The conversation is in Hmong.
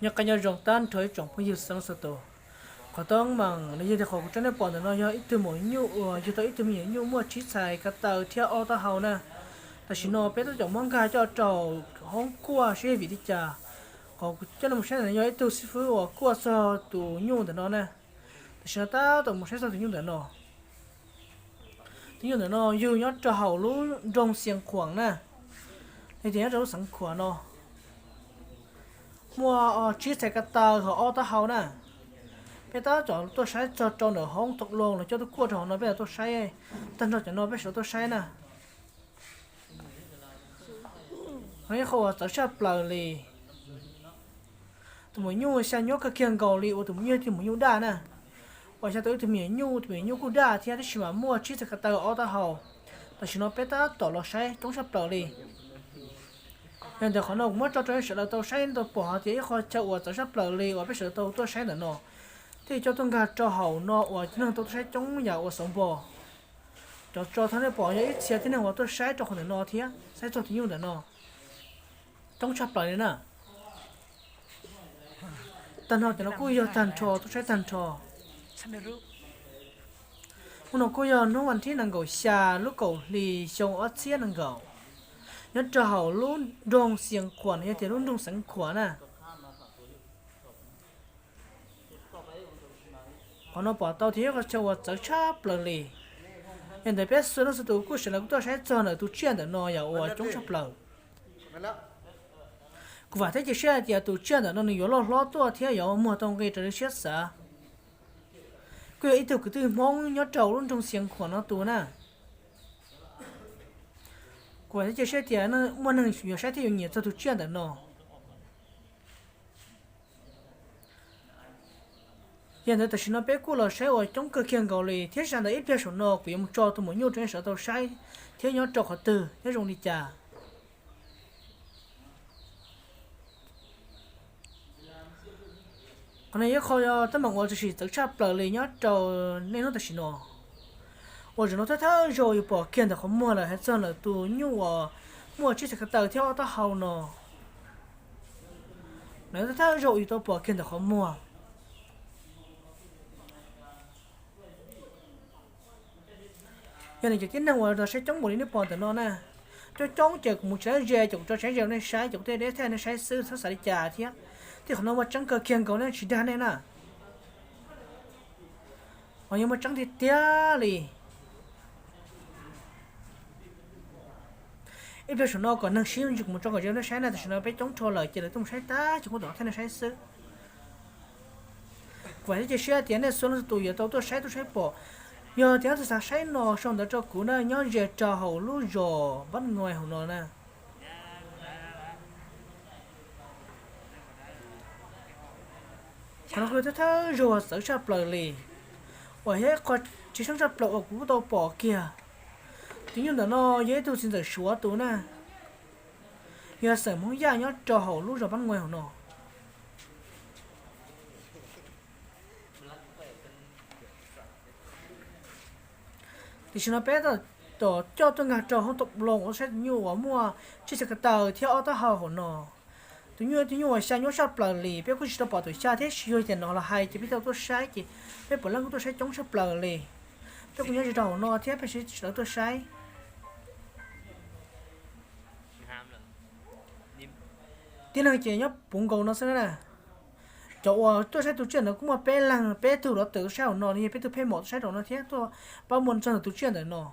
Nyob qab nyob zoo tag nrho ib tsoom phooj ywg txhua leej txhua tus. Qhov teeb meem los yog tias qhov kuv tso nej pom ntawm no yog ib tug maum nyuj uas yug tau ib tug me nyuam nyuj muaj tsib txhais ko taw thiab ob taub hau na. Tam sim no peb tab tom muab nkag coj rau hauv hoob kuaj saib yog vim li cas. Qhov kuv coj nej mus saib ntawm no yog ib tug xib fwb uas kuaj txog tus nyuj ntawm no na. Tam sim no tab tom mus saib txog tus nyuj ntawm no. Tus nyuj ntawm no yug nyob rau hauv lub nroog Xias Khuam na, los tias nyob rau lub xeev Khuam no. Muaj tsib txhais ko taw hos ob taub hau na. Peb tab tom tuaj saib txog rau ntawm hoob tau loo los coj tuaj kuaj rau hauv no, peb los tuaj saib. Tag nrho cov no peb sawv daws tuaj saib na. Qhov no yog qhov uas txawv tshaj plaws li. Tus maum nyuj xya nyuaj kawg kiag nkaus li, uas tus maum nyuj yog tus maum nyuj daj na, uas xya tau ib tug me nyuam nyuj, tus me nyuam nyuj kuj daj thiab, tab sis mas muaj tsib txhais ko taw ob taub hau. Tam sim no peb tab tom los saib coob tshaj plaws li. Yog ntawd qhov no kuv muab tso rau nej sawv daws tau saib tau pom hais tias ib qho chaw uas txawv tshaj plaws li uas peb sawv daws tau tuaj saib ntawm no, thiaj coj tuaj nkag rau hauv no uas tib neeg tau tuaj saib coob yam uas xauv npo. Cov tso thaum nej pom yog ib txhia tib neeg uas tuaj saib rau qhov ntawm no thiab saib txog tus nyuj ntawm no coob tshaj plaws li na. Tag nrho cov no kuj yog tag nrho tuaj saib tag nrho. Hnub no kuj yog hnub vas thib nees nkaum xya lub kaum hli xyoo ob txhiab nees nkaum, nyob rau hauv lub nroog Xias Khuam no yog tias lub nroog Xeev Khuam na. Qhov no pom tau tias yog qhov chaw uas txawv tshaj plaws li. Yog ntawd peb txhua leej txhua tus kuj sawv daws kuj tuaj saib txog ntawm tus tsiaj ntawm no yog uas coob tshaj plaws. Kuv vam thiab cia siab hais tias tus tsiaj ntawm no nws yuav loj hlob tuaj thiab yuav muag tau nqi raws li siab xav. Kuj yog ib tug kwv tij Hmoob nyob rau lub nroog Xias Khuam no tus na. Kuv vam thiab cia siab tias muaj neeg yuav saib thiab yuav nyiam txog tus tsiaj ntawm no. Yog ntawd tam sim no peb kuj los saib uas coob kawg kiag nkaus li thiab, sawv daws ib pliag saum no kuv yuav mus tso tus maum nyuj rau nej sawv daws tau saib thiab nyob rau qhov twg thiab zoo li cas. Qhov no yog qhov teeb meem uas tshwm sim txawv tshaj plaws li nyob rau niaj hnub tam sim no, uas zaum no thawj thawj zaug yus pom kiag ntawm qhov muag lawm hais txog ntawm tus nyuj uas muaj tsib txhais ko taw thiab ob taub hau no. Lawv thawj thawj zaug yus tau pom kiag ntawm qhov muag. Yog li cov tib neeg uas los saib coob npaum li nej pom ntawm no na, coob coob ces kuv mus tsis tau ze ces kuv tso tseeb ze rau nej saib, ces kuv thiaj deb thaij nej saib xwb, txhob xav li cas thiab. Tej qhov no muaj tseeb kawg kiag nkaus, nej tsis dag nej na. Qhov yog muaj tseeb tiag tiag li. Ib pliag saum no kom neeg sib ntsis kuv mus tso kom ze rau nej saib na, tam sim no peb coob dhau lawm ces lawv tuaj mus saib tag ces kuv tau thaij nej saib xwb. Kuv vam thiab cia siab tias nej txhua leej txhua tus yuav tau tuaj saib tuaj saib pom. Yog tias nej xav saib no sau ntawv rau kuv na, nyob ze rau hauv lub zos Npab Nuais hauv no na. Qhov no kuj yog thawj thawj zaug txawv tshaj plaws li, uas yog ib qho tsis seeb tshaj plaws uas kuv kuj tau pom kiag. Tus nyuj ntawm no yog ib tug txiv ntxawm Suav tus na, yog xeem Hmoob Yaj nyob rau hauv lub zos Npab Nuais hauv no. Tam sim no peb tab tom coj tuaj nkag rau hoob tau loo ua saib tus nyuj uas muaj tsib txhais ko taw thiab ob taub hau hauv no. Tus nyuj, tus nyuj uas xya nyuaj tshaj plaws li, peb kuj tsis tau pom tus xya thiab, tsis yog tias no los hais ces peb tau tuaj saib ces peb puav leej kuj tuaj saib coob tshaj plaws li. Peb kuj nyob ze rau hauv no thiab peb sawv daws tuaj saib. Tib neeg ces nyob puv nkaus no xwb na. Cov uas tuaj saib tus tsiaj ntawd kuj muaj peb leeg, peb tug los tawm tuaj saib hauv no, nws yog peb tug pheej maum tuaj saib rau no thiab tuaj pab muag txog ntawm tus tsiaj ntawm no.